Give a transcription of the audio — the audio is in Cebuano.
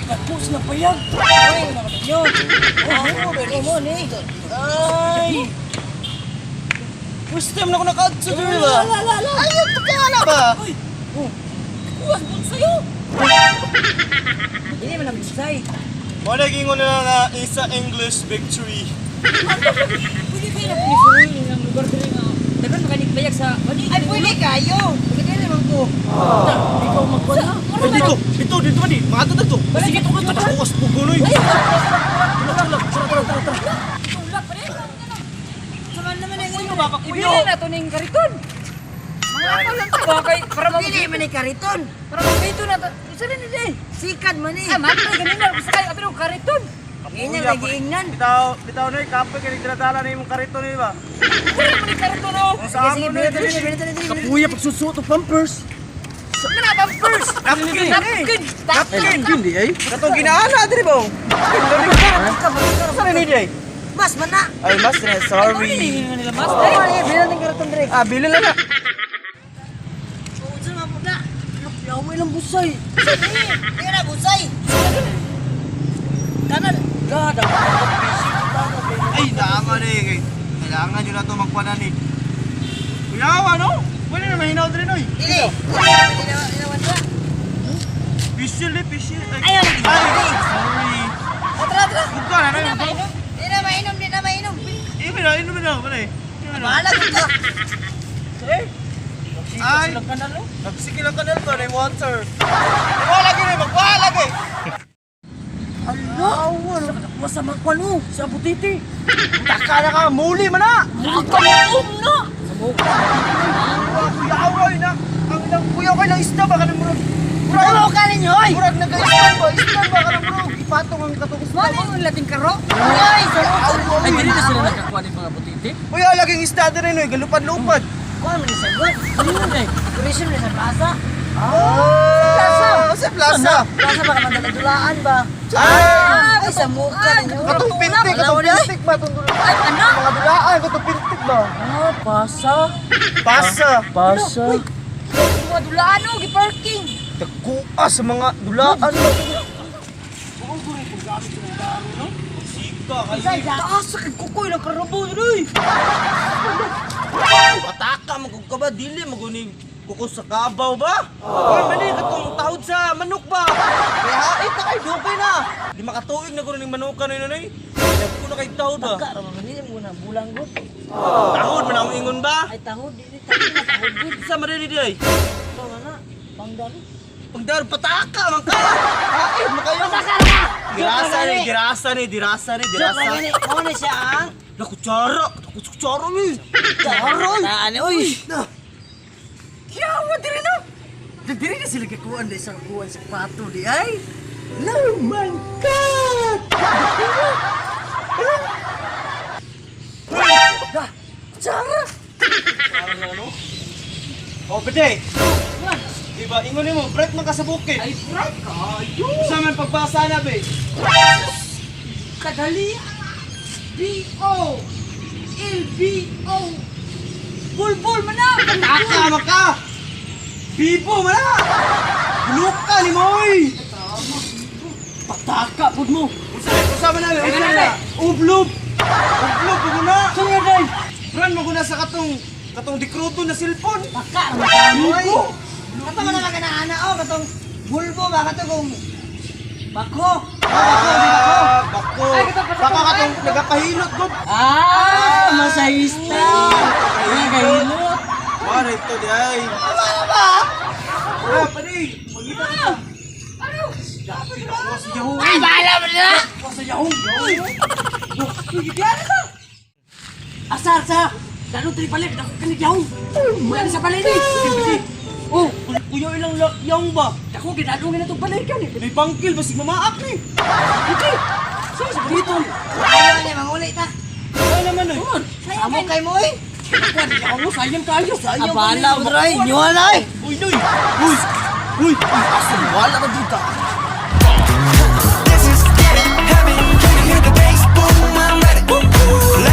Dako sila payag. Ay, nakaminyo. Oh, pero mo ni. Ay! First time na ako naka-adso diri ba? Ala, ala, ala. Ay, ito kaya na ba? Uy! Oh. Kuwas mo sa'yo. Hindi man ang bisay. Wala gingon na nga isa English victory. Pwede kayo na pinisuruin ng lugar diri nga. Daghan makanig bayag sa Ay, pwede kayo. Pwede naman ko. Ikaw magkuha na. Ay, dito, dito, dito man di. Mga to dito. Sige, tukod to. Bukas pugunoy. Ay, tara, tara, tara, tara. Tulak pa rin. Saman naman ang Kuyo ba ka kuyo? Ibili na to ning kariton. Mga ako lang to ba kay para Pwede man ni kariton. para mabito na to. Isa rin hindi. Sikat man eh. Ah, mati ganina gusto kayo ato kariton. Ganyan lagi ingnan. Bitaw, bitaw noy, kapoy kay nagdala na imong karito ni ba? Pwede mo ni kariton oh. Kung sa Sige, sige, amo bilhin noy, dali, bilhin dali, bilhin dali. Kapuya pagsusuot og pampers. Kana bang first? Napkin. Napkin. Napkin. Hindi ay. Katong ginaana diri ba? Sa ni di ay? Mas man na. Ay, mas na, sorry. Nila mas. Oh, eh, bilhin ng kariton dre. Ah, bili lang na. Unsa man po na? Yaw mo ilang busay. Di na busay. Kanan. God, Ay, naama na eh. Kay kailangan yun na ito magpanan eh. Kuyawa, no? Wala na mahinaw din, oy. Dili. Dili na inawan ba? Pisil eh, pisil. Ay, Ayaw, ay, sorry. Tara, tara. Buka na na yun. Di na mainom, di na mainom. Imin na, inumin na. Wala eh. Inumin na. Bahala ko to. Ay, nagsikil ang kanal ba? May water. Wala lagi na, magwala lagi. Ala! Wasa magkwano sa butiti. Taka na ka, muli man na. Magkamuom na! Kuyawa, oy, na. Ang ilang kuyaw kay lang isda ba ka ng murag. Murag, Tama ka ninyo, oy. murag nag-isdan ba? Isdan ba ka ng murag? Ipatong ang katong isda. Wala yung lating karo. Oy, sa Ay, dili na sila nakakuha ng mga butiti. Kuya, laging isda din oy, galupad-lupad. Kuha man ni sagot. Ano yun eh? Decoration man sa plaza. Ah, sa plaza. Plaza ba ka madala-dulaan ba? Ay, Ay, sa mukha ninyo. katong pintik, katong pintik ba? Katong dulaan. Ay, anak! Mga dulaan, katong pintik ba? Ah, pasa. Pasa. Pasa. Uy, mga dulaan oh, gi-parking. Tagkuha sa mga dulaan. Taas sa kukoy lang karabo yun oy. Pataka mo kung ka ba dili mo guni kuko sa kabaw ba? Oy, mali katong tahod sa manok ba? Kaya hait na kay dugay na. Di makatuig na kuno ning manukan noy noy. Dagko na kay tahod ba? Ka, man nila mo na bulang gud. Tahod man akong ingon ba? Ay tahod, dili tahod na tahod gud. Sa marili di ay. Ito nga na, pangdaro. Pagdaro pataka man ka. Hait mo kayo. Dirasa ni, dirasa ni, dirasa ni, Joke dirasa. lang gani. Mao ni siya ang Nakutsara, nakutsara ni. Tsara. Taan oy. Kiyawa diri na. Diri na sila kakuan dahil sa kuan sa pato di ay. Laman ka! Da, tsara! Oh, pwede. Diba, ingon nimo, break man ka sa bukid. Ay, bright kayo! Sa man pagbasa na be. Kadali! B-O! L-B-O! Bulbul man na! Taka man ka. Bibo man na. Bulok ka ni mo oy. Pataka pud mo! Usa usa man na, usa man na. Ublob. Ublob mo na. Saan nga day? Brand mo na sa katong katong dikruto na cellphone. Baka ra man Bibo. Kato man na kana ana oh katong bulbo ba kato kung bako. Bako, di bako. Bako. Ay, katong- katong- Bako katong nagapahilot gud. Ah! Masahista! Nagahilot! Wala ito di ay. Tama na ba? Wala pa di. Magita ka. Ano? Sa Yahoo. Ay bahala mo na. Sa Yahoo. Asa, asa! Dalo tri palit, dako kanig yahong! Wala sa palay ni! Oh! Kuya ilang Yahoo ba? Dako ginadungin na itong palay kan eh! May bangkil basig mamaak ni. Hindi! Saan sa dito? Ayaw ni manguli ta. Ay naman oy. Amo kay mo oy. Kuwan, yahong sayang kayo! Sayang Abala mo dray, nyuha na oy. Uy, uy. Uy. Uy, asa wala ka dito.